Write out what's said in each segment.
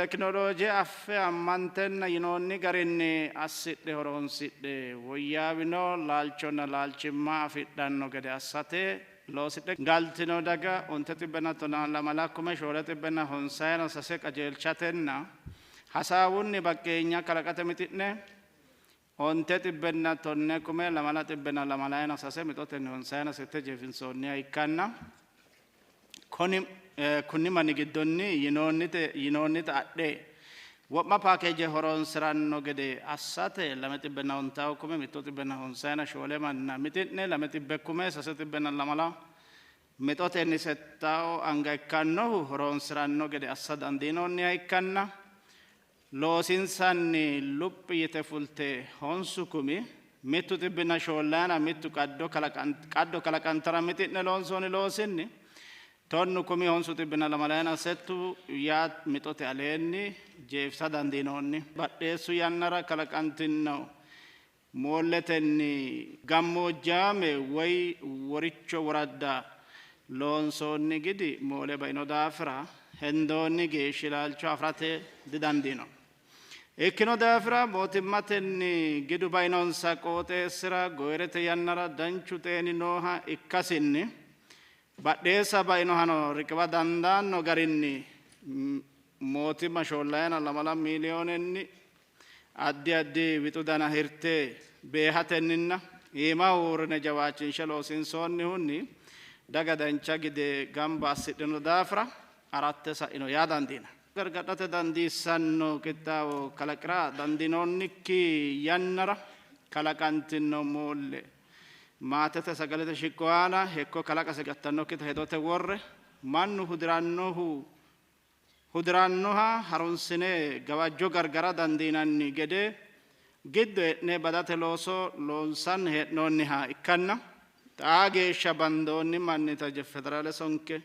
Tekinolooje affe ammantenna yinoonni garinni assidhe horoonsidhe woyyaawino laalchonna laalchimma afidhanno gede assate loosidhe galtino daga onte xibbenna tonaa lamala kume shoole xibbenna honsayina sase qajeelchatenna hasaawunni baqqeenya kalaqate mixi'ne onte xibbenna tonne kume lamala xibbenna lamalayina sase mixotenni honsayina sette jeefinsoonniha ikkanna konni kunni manni giddonni yinoonnite yinoonnita adhe wo'ma paakeeje horoonsi'ranno gede assate lame xibbenna ontawo kume mitto xibbenna honsayina shoole manna mixi'ne lame xibbe kume sase xibbenna lamala mixotenni settawo anga ikkannohu horoonsi'ranno gede assa dandiinoonniha ikkanna loosinsanni luphi yite fulte honsu kumi mittu xibbinna shoollayina mittu qaddo qaddo kalaqantara mixi'ne loonsoonni loosinni tonnu kumi honsu xibbinna lamalayina settu yaa mixote aleenni jeefisa dandiinoonni. Badheessu yannara kalaqantino moolletenni gammoojjaame woy woricho woradda loonsoonni gidi moole baino daafira hendoonni geeshshi laalcho afirate didandiino. Ikkino daafira mootimmatenni gidu bainonsa qooxeessira goyirete yannara danchu xeeni nooha ikkasinni badheessa bainohano riqiwa dandaanno garinni mootimma shoollayina lamala miiliyoonenni addi addi wixu dana hirte beehatenninna iimaho uurrine jawaachinshe loosiinsoonnihunni daga dancha gide gamba assidhino daafira aratte sa'ino yaa dandiinanni. Gargadhate dandiissanno qixxaawo kalaqi'ra dandiinoonnikki yannara kalaqantino moolle maatete sagalete shiqqo aana hekko kalaqase gattannokkita hedote worre mannu hudi'rannohu hudi'rannoha harunsine gawajjo gargara dandiinanni gede giddo e'ne badate looso loonsanni hee'noonniha ikkanna xaa geeshsha bandoonni manni taje federaale sonke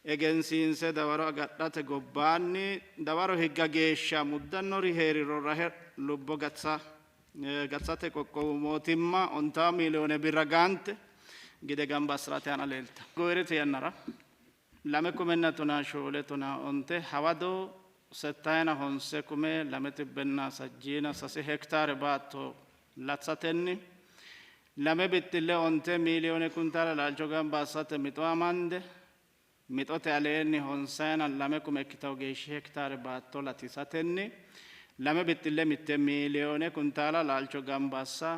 egensiinse dawaro agadhate gobbaanni dawaro higga geeshsha muddannori hee'riro rahe lubbo gatisa gatisate qoqqowu mootimma ontaa miiliyoone birra gaante gide gamba assi'rate aana leelta. Goyirete yannara lame kumenna tonaa shoole tonaa onte hawado settayina honse kume lame xibbenna sajjiina sase hektaare baatto latisatenni lame bixxille onte miiliyoone kuntaala laalcho gamba assate mixo amande mixote aleenni honsayina lame kume ikkitawo geeshshi hektaare baatto latisatenni lame bixxille mitte miiliyoone kuntaala laalcho gamba assa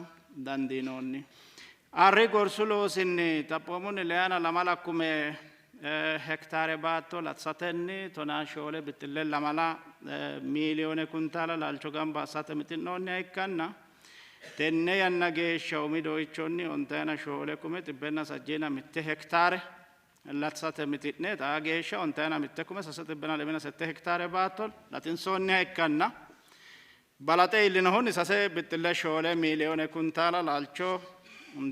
dandiinoonni. Arri gorsu loosinni xaphoomunni leyana lamala kume hektaare baatto latisatenni tonaa shoole bixxille lamala miiliyoone kuntaala laalcho gamba assate mixi'noonniha ikkanna tenne yanna geeshsha umi doyichonni ontayina shoole kume xibbenna sajjiina mitte hektaare latisate mixi'ne xaa geeshsha ontayina mitte kume sase xibbenna lemina sette hektaare baatto latinsoonniha ikkanna balaxe iillinohunni sase bixxille shoole miiliyoone kuntaala laalcho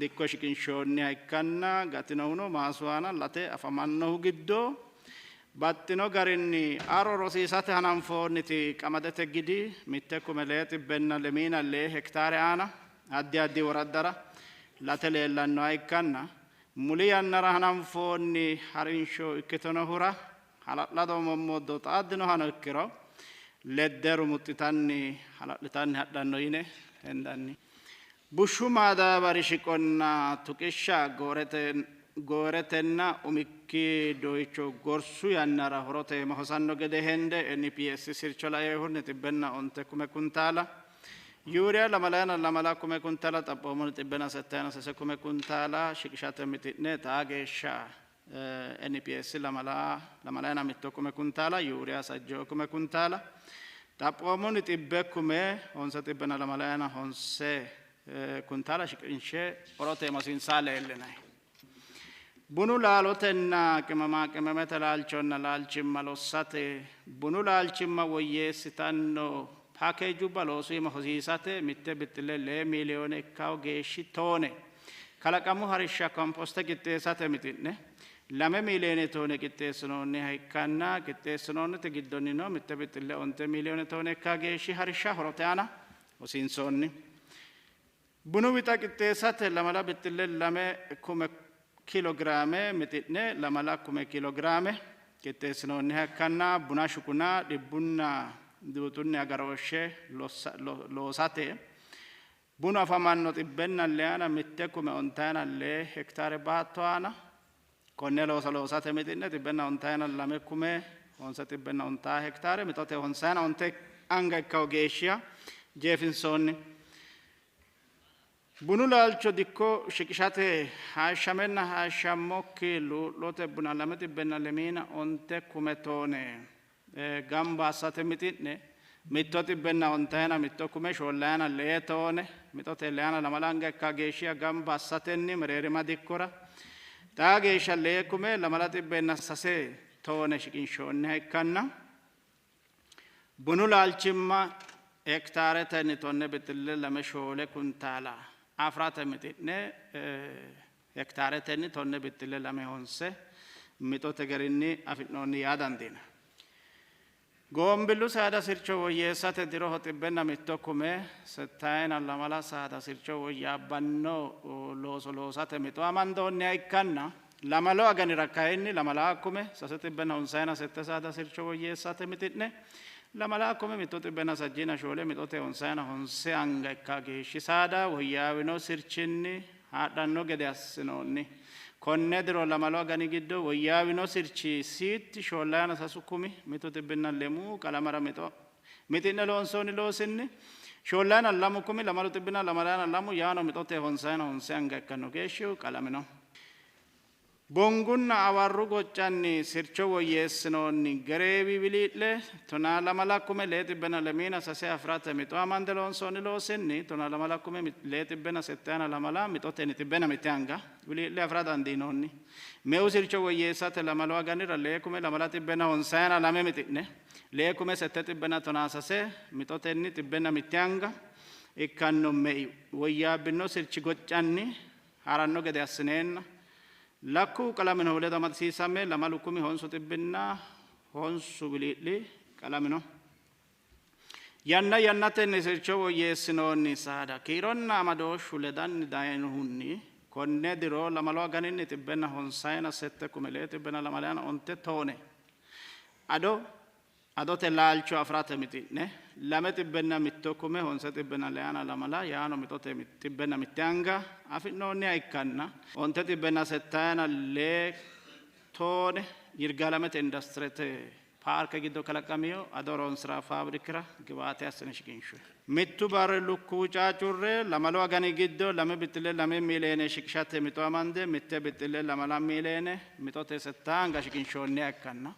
dikko shiqinshoonniha ikkanna gatinohuno maasu aana late afamannohu giddo baxxino garinni aro rosiisate hananfoonniti qamadete gidi mitte kume lee xibbenna lemiina lee hektaare aana addi addi woraddara late leellannoha ikkanna muli yannara hananfoonni harinsho ikkitinohura hala'lado mommoddo xaaddinohano ikkiro ledde rumuxxitanni hala'litanni hadhanno yine hendanni. Bushshu maadaabari shiqonna tuqishsha gooretenna umikki doyicho gorsu yannara horote hosanno gede hende NPS sircho lainohunni xibbenna onte kume kuntaala yuuriya lamalayina lamala kume kuntaala xaphoomunni xibbenna settayina sase kume kuntaala shiqishate mixi'ne xaa geeshsha NPS lamala lamalayina mitto kume kuntaala yuuriya sajjoo kume kuntaala xaphoomunni xibbe kume honse xibbenna lamalayina honse kuntaala shiqinshe horote hosiinsaa leellinay. Bunu laalotenna qimama qimamete laalchonna laalchimma lossate bunu laalchimma woyyeessitanno paakeejubba loosu iima hosiisate mitte bixxille lee miiliyoone ikkawo geeshshi toone kalaqamu harishsha komposte qixxeessate mixi'ne lame miiliyoone toone qixxeessinoonniha ikkanna qixxeessinoonnite giddonnino mitte bixxille onte miiliyoone toone ikka geeshshi harishsha horote aana hosiinsoonni. Bunu wixa qixxeessate lamala bixxille lame kume kiilogiraame mixi'ne lamala kume kiilogiraame qixxeessinoonniha ikkanna buna shuquna dhibbunna duuxunni agarooshshe loosate bunu afamanno 101,014 hektaare baatto aana konne looso loosate mixi'ne 192,510 hektaare mixote 59 anga ikkawo geeshshiha jeefinsoonni. Bunu laalcho dikko shiqishate hayishshamenna hayishshammokki luu'lote buna 209 toone gamba assate mixi'ne 191,042 toone mixote 24 anga ikka geeshshiha gamba assatenni mereerima dikkora xaa geeshsha 2,206 toone shiqinshoonniha ikkanna bunu laalchimma hektaaretenni 10.24 kuntaala afirate mixi'ne hektaaretenni 10.25 mixote garinni afi'noonni yaa dandiina. Goombillu saada sircho woyyeessate diroho 101,064 saada sircho woyyaabbanno looso loosate mixo amandoonniha ikkanna lamalo aganira kayinni 2,697 saada sircho woyyeessate mixi'ne 2,134 mixote 59 anga ikka geeshshi saada woyyaawino sirchinni haadhanno gede assinoonni. Konne diro lamalo agani giddo woyyaawino sirchi siitti 6,301 qalamara mixo mixi'ne loonsoonni loosinni 6,222 yaano mixote 59 anga ikkanno geeshshihu qalamino. Bongunna awarru goccanni sircho woyyeessinoonni gereewi wilii'le 12,603 afirate mixo amande loonsoonni loosinni 12,272 mixotenni 101 anga wilii'le afira dandiinoonni. Meu sircho woyyeessate lamalo aganira 2,292 mixi'ne 6,716 mixotenni 101 anga ikkanno mei woyyaabbino sirchi goccanni haranno gede assineenna lakku qalaminohu ledo amadisiisame 2,095 wilii'li qalamino. Yanna yannatenni sircho woyyeessinoonni saada kiironna amadooshshu ledanni dayinohunni konne diro lamalo aganinni 197,225 toone ado adote laalcho afirate mixi'ne 201,504 yaano mixote 101 anga afi'noonniha ikkanna 974 toone Yirgaalamete industirete paarke giddo kalaqamino ado horonsira faabrikira giwaate assine shiqinshoyi. Mittu barri lukkuwu caacurre lamalo agani giddo 2.2 miiliyoone shiqishate mixo amande 1.2 miiliyoone mixote 6 anga shiqinshoonniha ikkanna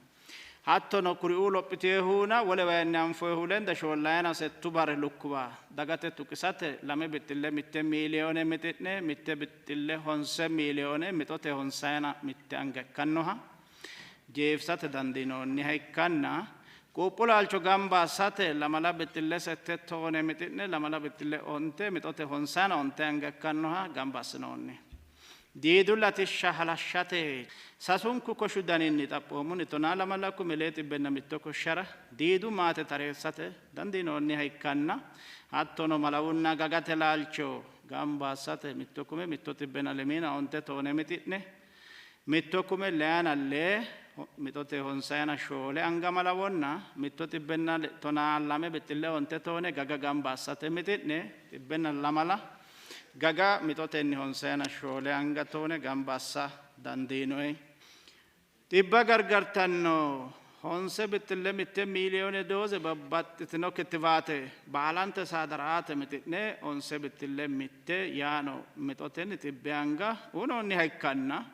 hattono kuriuu lophiteehuna wole wayinni anfoyihu lende 46 bare lukkuwa dagate tuqisate 2.1 miiliyoone mixi'ne 1.5 miiliyoone mixote 91 anga ikkannoha jeefisate dandiinoonniha ikkanna quuphu laalcho gamba assate 2.8 toone mixi'ne 2.9 mixote 59 anga ikkannoha gamba assinoonni. Diidu latishsha halashshate sasunku koshu daninni xaphoomunni 12,101 koshshara diidu maate tareessate dandiinoonniha ikkanna hattono malawunna gagate laalcho gamba assate 1,109 toone mixi'ne 1,002 mixote 94 anga malawonna 112.9 toone gaga gamba assate mixi'ne 2 gaga mixotenni 94 anga toone gamba assa dandiinoyi. Dhibba gargartanno 9.1 miiliyoone dooze babbaxxitino kittivaate baalante saadara aate mixi'ne 9.1 yaano mixotenni 100 anga uyinoonniha ikkanna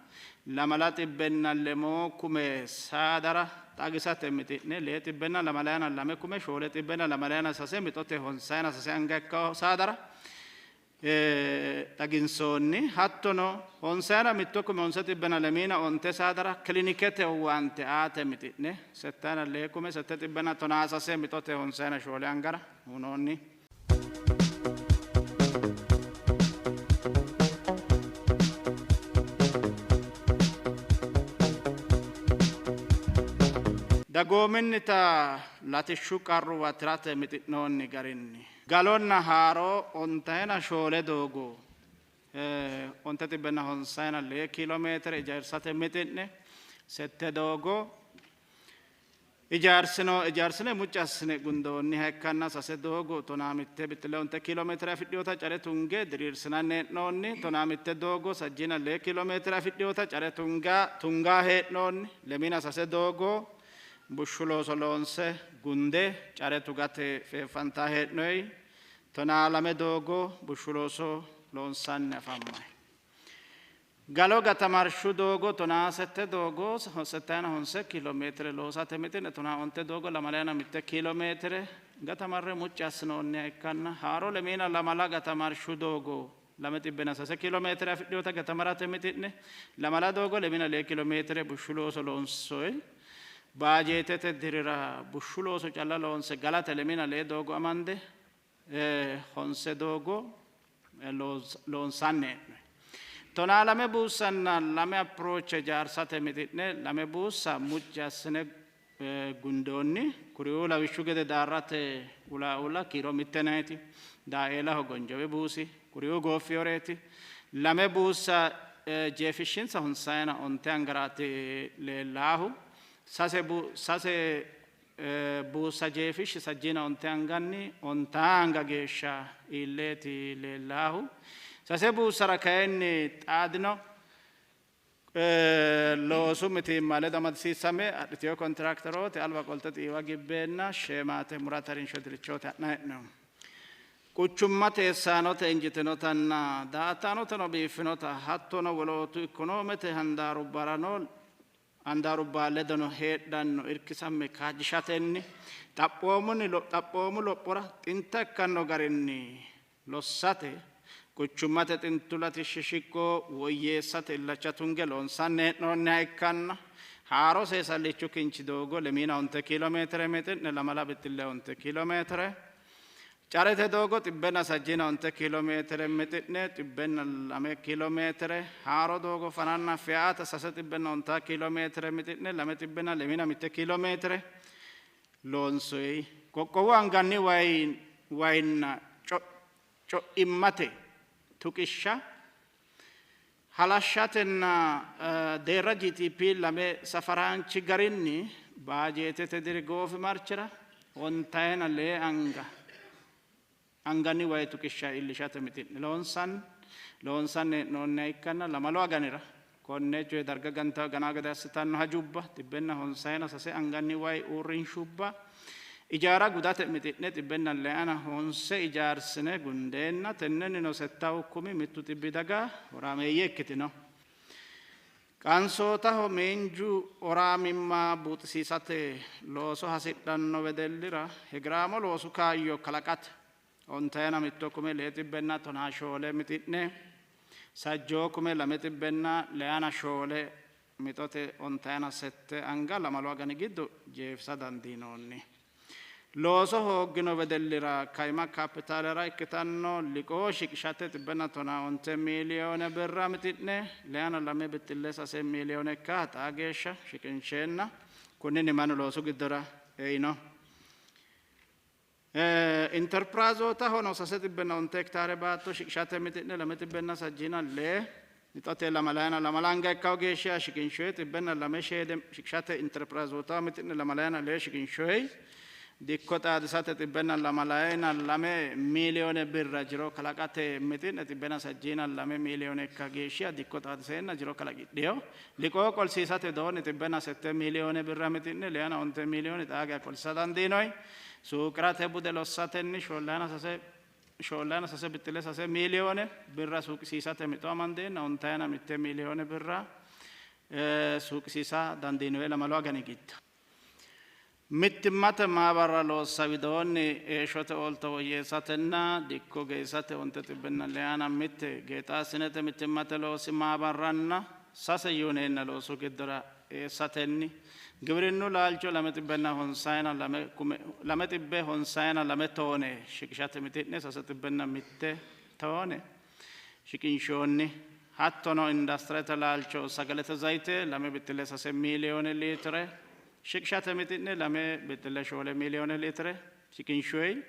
2,003 saadara xagisate mixi'ne 2,022 4,026 mixote 96 anga ikka saadara xaginsoonni. Hattono 91,509 saadara kilinikete owaante aate mixi'ne 6,716 mixote 94 angara uyinoonni. Dagoominnita latishshu qarruwa tirate mixi'noonni garinni galonna haaro 94 doogo 994 kiiloomeetire ijaarsate mixi'ne 6 doogo Ijaarsino ijaarsine mucci assine gundoonniha ikkanna sase doogo 15.5 kiiloomeetire afidhinota care tunge diriirsinanni hee'noonni. 15 doogo 34 kiiloomeetire afidhinota care tungaa hee'noonni. 23 doogo bushshu looso loonse gunde care tugate feeffantaa hee'noyi. 12 doogo bushshu looso loonsanni afammayi. Galo gatamarshu doogo 17 doogo 79 kiiloomeetire loosate mixine 15 doogo 21 kiiloomeetire gatamarre mucci assinoonniha ikkanna haaro 24 gatamarshu doogo 203 kiiloomeetire afidhinota gatamarate mixine 2 doogo 22 kiiloomeetire bushshu looso loonsoyi. Baajeetete dirira bushshu looso calla loonse galate 22 doogo amande 9 doogo loonsanni hee'noonni. 12 buussanna 2 approach ijaarsate mixine 2 buussa mucci assine gundoonni. Kuriuu lawishshu gede daarrate ulaula kiiro mitteneeti, daaeelaho gonjowe buusi, kuriuu gooffiyoreeti. 2 buussa jeefishshinsa hunsayina 9 angaraati leellaahu. Sase buussa jeefishshi 39 anganni 9 anga geeshsha iilleeti leellaahu. Sase buussara kayinni xaadino loosu mitiimma ledo amadisiisame adhitiyo kontiraakterooti alba qolte xiiwa gibbeenna sheemaate murate harinsho dirichooti ha'na hee'noommo. Quchumma teessaanote injitinotanna daa''ataanoteno biiffinota hattono wolootu ikonoomete handaarubbarano handaarubba ledono heedhanno irkisamme kaajjishatenni xaphoomu lophora xinta ikkanno garinni lossate quchummate xintu latishshi shiqqo woyyeessate illacha tunge loonsanni hee'noonniha ikkanna haaro seesallichu kinchi doogo 25 kiiloomeetire mixine 2.9 kiiloomeetire carete doogo 135 kiiloomeetire mixine 2 kiiloomeetire haaro doogo fananna feyaata 310 kiiloomeetire mixine 241 kiiloomeetire loonsoyi. Qoqqowu anganni wayinna co'immate tuqishsha halashshatenna deerra GTP 2 safaraanchi garinni baajeetete diri goofimarchira 94 anga anganni wayi tuqishsha iillishate mixine loonsanni hee'noonniha ikkanna 2 aganira konne coye darga gana gede assitanno hajubba 153 anganni wayi uurrinshubba ijaara gudate mixine 109 ijaarsine gundeenna tennennino 6,100 daga horaameeyye ikkitino. Qansootaho miinju horaamimma buuxisiisate looso hasidhanno wedellira hegeraamo loosu kaayyo kalaqate 91,614 mixine 6,204 mixote 97 anga 2 agani giddo jeefisa dandiinoonni. Looso hooggino wedellira kaima kaapitaalera ikkitanno liqoo shiqishate 115 miiliyoone birra mixine 2.3 miiliyoone ikka xaa geeshsha shiqinsheenna kunninni mannu loosu giddora eino. Interpiraazotahono 310 hektaare baatto shiqishate mixine 234 mixote 22 anga ikkawo geeshsha shiqinshoyi 202 sheede shiqishate interpiraazotaho mixine 22 shiqinshoyi dikko xaadisate 222 miiliyoone birra jiro kalaqate mixine 132 miiliyoone ikka geeshsha dikko xaadiseenna jiro kalaqidhiyo liqoo qolsiisate doonni 7 miiliyoone birra mixine 9 miiliyoone xaaga qolsiisa dandiinoyi. Suuqirate bude lossatenni 4.3 miiliyoone birra suuqisiisate mixo amandeenna 91 miiliyoone birra suuqisiisa dandiinoyi 2 agani giddo. Mittimmate maabarra loossa widoonni heeshshote oolto woyyeessatenna dikko geessate 901 geexaasinete mittimmate loosi maabarranna 3 yuuneenna loosu giddora eessatenni giwirinnu laalcho 252 toone shiqishate mixine 301 toone shiqinshoonni. Hattono indastirete laalcho sagalete zayite 2.3 miiliyoone liitire shiqishate mixine 2.4 miiliyoone liitire shiqinshoyi.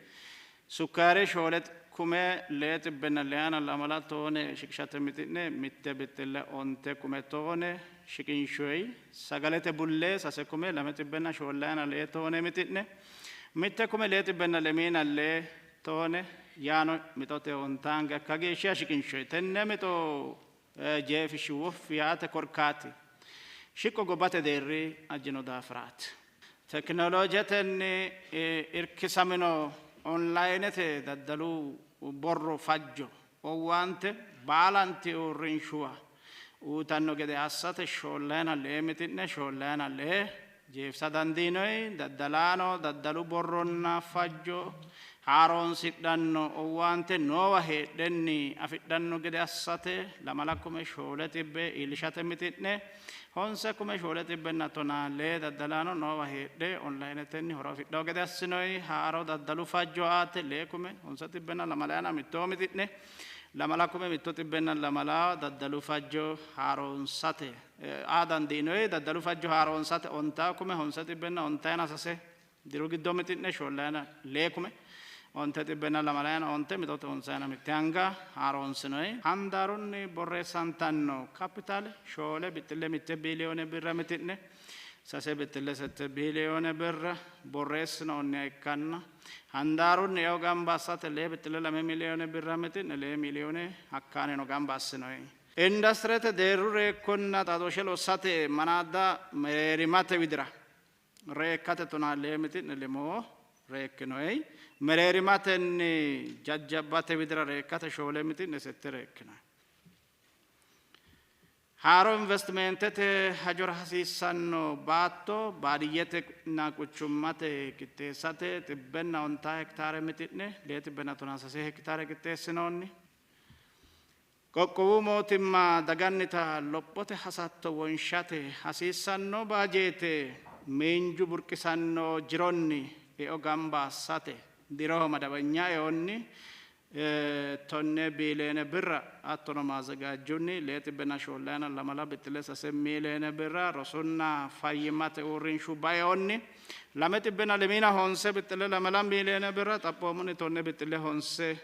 Sukkaare 4,602 toone shiqishate mixine 1.9 toone shiqinshoyi. Sagalete bullee 6,242 toone mixi'ne 1,602 toone yaano mixote ontaange akka geeshsha shiqinshoyi. Tenne mixo jeefishshi woffi yaate korkaati shiqqo gobbate deerri ajjino daafiraati. Tekinoloojetenni irkisamino onlaynete daddalu borro fajjo owaante baalanti uurrinshuwa uyitanno gede assate 42 mixi'ne 42 jeefisa dandiinoyi. Daddalaano daddalu borronna fajjo haaroonsidhanno owaante noowa heedhenni afidhanno gede assate 24,000 iillishate mixi'ne 9,412 daddalaano noowa heedhe onlaynetenni horo afidhanno gede assinoyi. Haaro daddalu fajjo aate 6,921 mixi'ne 2,102 daddalu fajjo haaroonsate aa dandiinoyi. Daddalu fajjo haaroonsate 9,993 diru giddo mixi'ne 42,929 mixote 91 anga haaroonsinoyi. Handaarunni borreessantanno kapitaale 4.1 biliyoone birra mixi'ne 3.7 biliyoone birra borreessinoonniha ikkanna handaarunni eo gamba assate 2.2 miliyoone birra mixi'ne 2 miliyoone hakkaanino gamba assinoyi. Indastirete deerru reekkonna xaadooshshe lossate manaadda mereerimate widira reekkate 12 mixi'ne 2 reekkinoyi. Mereerimatenni jajjabbate widira reekkate 4 mixi'ne 6 reekkinoyi. Haaro investimentete hajora hasiissanno baatto baadiyyetenna quchummate qixxeessate 150 hektaare mixi'ne 213 hektaare qixxeessinoonni. Qoqqowu mootimma dagannita lophote hasatto wonshate hasiissanno baajeete miinju burqisanno jironni eo gamba assate diroho madabanya eonni 10 biliyoone birra hattono maazagaajjunni 242.3 miliyoone birra rosunna fayyimmate uurrinshubba eonni 225.2 miliyoone birra xaphoomunni 10.9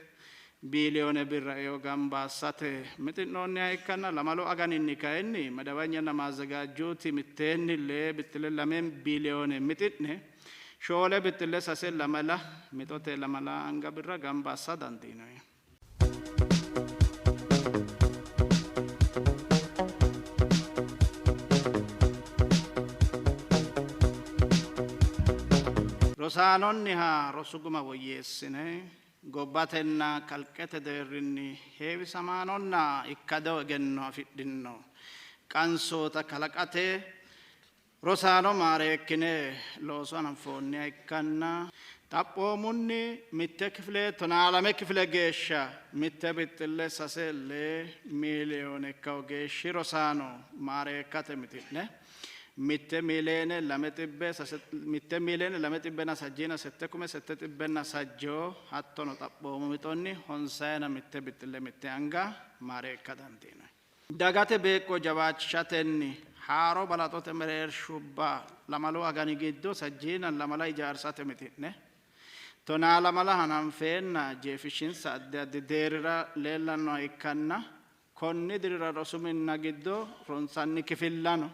biliyoone birra eo gamba assate mixi'noonniha ikkanna lamalu aganinni kayinni madabanyanna maazagaajjuuti mitteenni 2.2 biliyoone mixi'ne 4.32 mixote 2 anga birra gamba assa dandiinoyi. Rosaanonniha rosu guma woyyeessine gobbatenna kalqete deerrinni heewisamaanonna ikkado egenno afidhino qansoota kalaqate rosaano maareekkine looso hananfoonniha ikkanna xaphoomunni 1 kifile 12 kifile geeshsha 1.32 miliyoone ikkawo geeshshi rosaano maareekkate mixi'ne 1,200,1 1,207,700 hattono xaphoomu mixonni 51.1 anga maareekka dandiinoyi. Dagate beeqqo jawaachishatenni haaro balaxote mereershubba 2 agani giddo 32 ijaarsate mixi'ne 12 hananfeenna jeefishinsa addi addi deerrira leellannoha ikkanna konni dirira rosu minna giddo ronsanni kifillano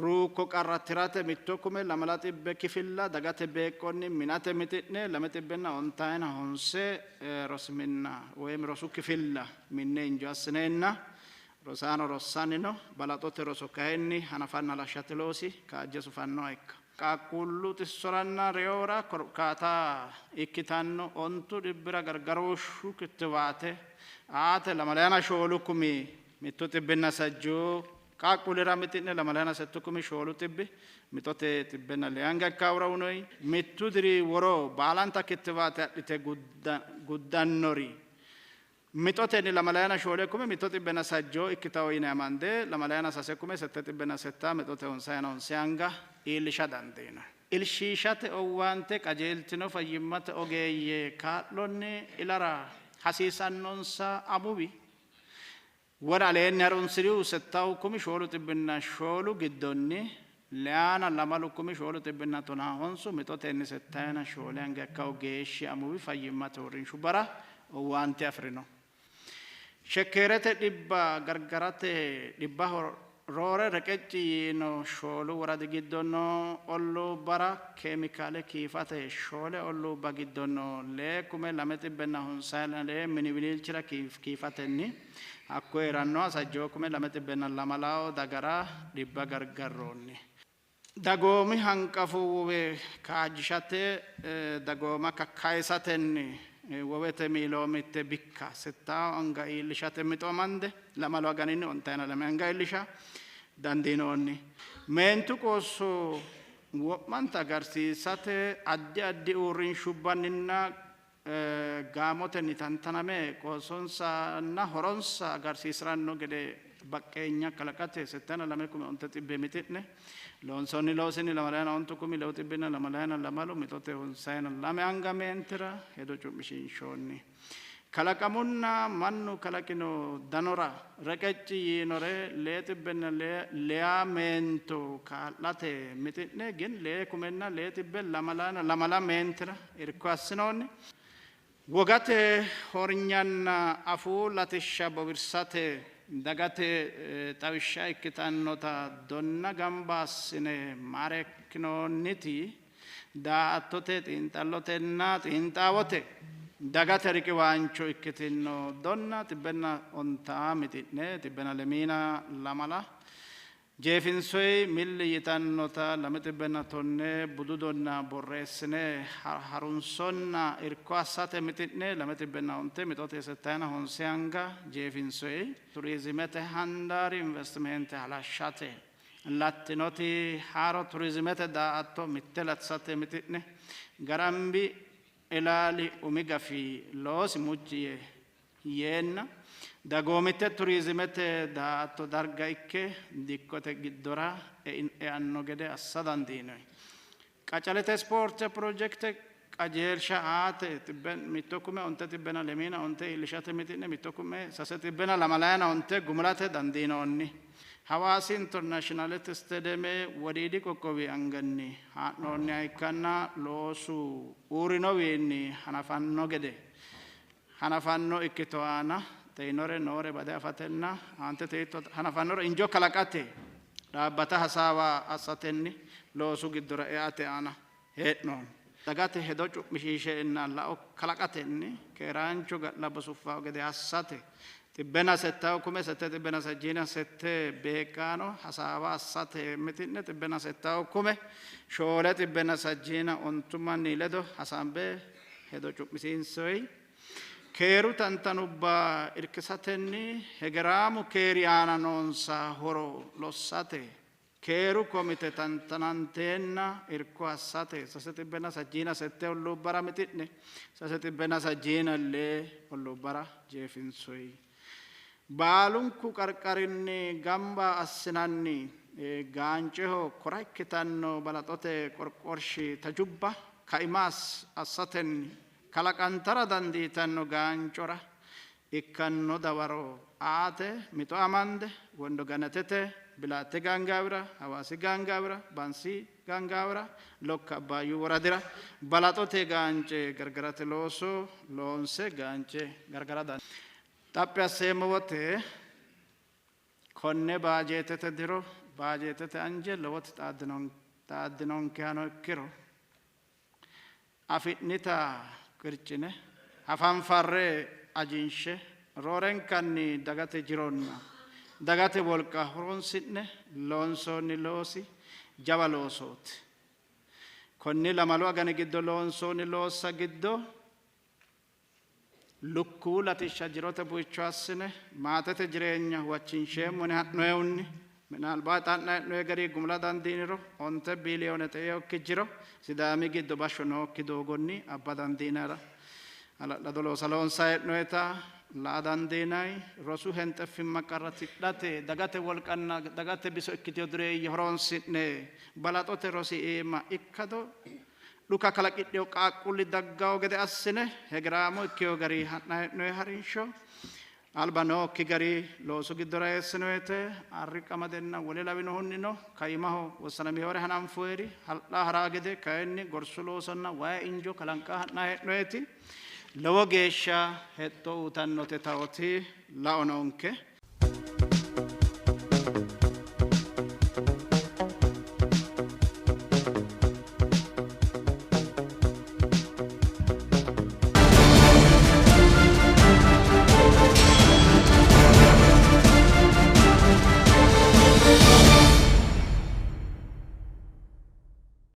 ruukko qarra tirate 2,200 kifilla dagate beeqqonni minate mixi'ne 295 rosu minna woyim rosu kifilla minne injo assineenna rosaano rossanni no. Balaxote roso kayinni hanafanna halashshate loosi kaajje sufannoha ikka. Qaaqquullu xissoranna reyoora korkaata ikkitanno 900 gargarooshshu kittiwaate aate 24,180 qaaqquullira mixi'ne 26,400 mixote 102 anga ikkaawura unoyi. 1 diri woro baalanta kittiwaate adhite guddannori mixotenni 24,180 ikkitawo yine amande 26,707 mixote 99 anga iillisha dandiino. Ilshiishate owaante qajeeltino fayyimmate ogeeyye kaa'lonni ilara hasiisannonsa amuwi wora aleenni harunsirihu 64,004 giddonni 22,415 mixotenni 74 anga ikkawo geeshshi amuwi fayyimmate uurrinshubbara owaante afi'rino. Shekkeerete dhibba gargarate dhibbaho Roore reqecci yiino shoolu woradi giddo noo olluubbara kemikaale kiifate shoole olluubba giddo noo 2,252 mini wiliilchira kiifatenni hakko hee'rannoha 6,220 dagara dhibba gargarroonni. Dagoomi hanqafu wowe kaajjishate dagooma kakkayisatenni wowete miiloomitte bikka 6 anga iillishate mixo amande 2 aganinni 12 anga iillisha dandiinoonni. Meentu qoosso wo'manta agarsiisate addi addi uurrinshubbanninna gaamotenni tantaname qoossonsanna horonsa agarsiisiranno gede baqqeenya kalaqate 62,100 mixi'ne loonsoonni loosinni 2,922 mixote 92 anga meentira hedo cu'mishiinshoonni. Kalaqamunna mannu kalaqino danora reqecci yiinore 600 meento kaa'late mixi'ne gin 6,220 meentira irko assinoonni. Wogate hornyanna afuu latishsha bowirsate dagate xawishsha ikkitannota donna gamba assine maarekkinoonniti daa''attote xiinxallotenna xiinxaawote dagate riqiwaancho ikkitino donna 110 mixi'ne 122 jeefinsoyi milli yitannota 210 budu donna borreessine harunsonna irko assate mixi'ne 210 mixote 69 anga jeefinsoyi turizimete handaari investimente halashshate lattinoti haaro turizimete daa''atto mitte latisate mixi'ne Garambi ilaali umi gafi loosi mucci yeenna dagoomitte turizimete daa''atto darga ikke dikkote giddora eanno gede assa dandiinoyi. Qacalete ispoorte pirojekte qajeelsha aate 1,125 iillishate mixi'ne 1,325 gumulate dandiinoonni. Hawaasi Internationalete Istaadiyeeme wodiidi qoqqowi anganni haa'noonniha ikkanna loosu uurrinowiinni hanafanno gede hanafanno ikkito aana xeinore noore bade afatenna aantete hiitto hanafannoro injo kalaqate dhaabbata hasaawa assatenni loosu giddora eate aana hee'noonni. Dagate hedo cu'mishiisheenna lao kalaqatenni keeraancho ga'labbo suffanno gede assate 6,868 beeqqaano hasaawa assate mixi'ne 6,490 manni ledo hasaambe hedo cu'misiinsoyi. Keeru tantanubba irkisatenni hegeraamu keeri aana noonsa horo lossate keeru komite tantananteenna irko assate 368 olluubbara mixi'ne 364 olluubbara jeefinsoyi. Baalunku qarqarinni gamba assinanni gaanceho kora ikkitanno balaxote qorqorshi tajubba kaima assatenni kalaqantara dandiitanno gaancora ikkanno dawaro aate mixo amande Wondo Ganatete Bilaatte gaangaawira Hawaasi gaangaawira Bansi gaangaawira Lokka Abbaayyu woradira balaxote gaance gargarate looso loonse gaance gargara xaphi asseemmo wote konne baajeetete diro baajeetete anje lowoti xaaddinonkehano ikkiro afi'nita qircine hafanfarre ajinshe roorenkanni dagate jironna dagate wolqa horonsi'ne loonsoonni loosi jawa loosooti. Konni 2 agani giddo loonsoonni loossa giddo lukkuwu latishsha jirote buicho assine maatete jireenya huwachinsheemmo yine ha'noyehunni minaalbaat xa'na hee'noye gari gumula dandiiniro 9 biliyoone xe'eyokki jiro Sidaami giddo bashsho nookki doogonni abba dandiinara hala'lado loosa loonsa hee'noyeta la'a dandiinay. Rosu henxeffimma qarra tidhate dagate wolqanna dagate biso ikkitino dureeyye horonsi'ne balaxote rosi iima ikkado dhuka kalaqidhino qaaqquulli daggawo gede assine hegeraamo ikkiyo gari ha'na hee'noye harinsho alba nookki gari loosu giddora eessinoyete arri qamadenna wole lawinohunnino kaimaho wossanamihore hananfoyeri hal'la haraa gede kayinni gorsu loosonna wayi injo kalanqa ha'na hee'noyeti lowo geeshsha hexxo uutannote taoti lao noonke.